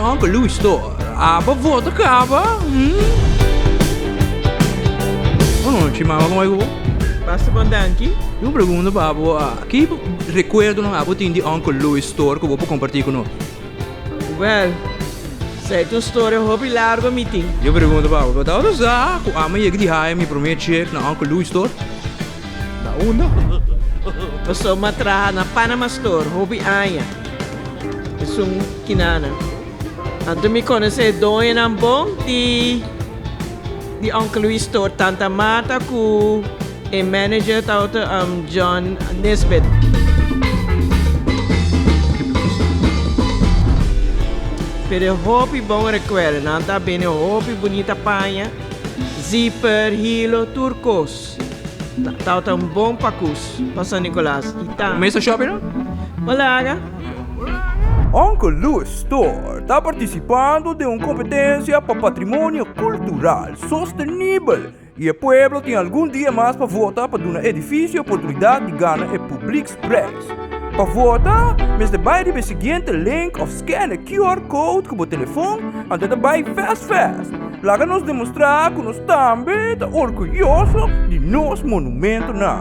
Uncle Louis Store, abo vota caba? Hm? Bon nochi, mama, como ta ku bo? Basta bon danki. Tin un pregunta pa bo, ki recuerdonan abo tin di Uncle Louis Store ku bo por comparti ku nos? Well, esei ta un storia hopi largo mi tin. Yo pregunta pa bo, bo tabata sa ku ami yega di haya mi prome check na Uncle Louis Store? Na unda? Pasobra mi a traha na Panama Store hopi aña, esun kinana. Anto mi konosé e doñonan bon di di Uncle Louis Store, Tanta Martha ku e manager tabata John Nisbet. Pero e hopi bon rekuerdo, nan ta bini hopi bunita paña, zipper, hilo, tur kos. Tabata un bon pakus pa San Nicolas y ta. Mesa shopping no? Hola. Uncle Louis Store ta participando den un competencia pa patrimonio cultural sostenibel y e pueblo tin algun dia mas pa vota pa duna edificio oportunidad di gana e Publieksprijs. Pa vota mester bay riba e siguiente link of scan e QR code cu bo telefon anto e ta bay fast fast. Laga nos demostrá ku nos tambe ta orguyoso di nos monumentonan.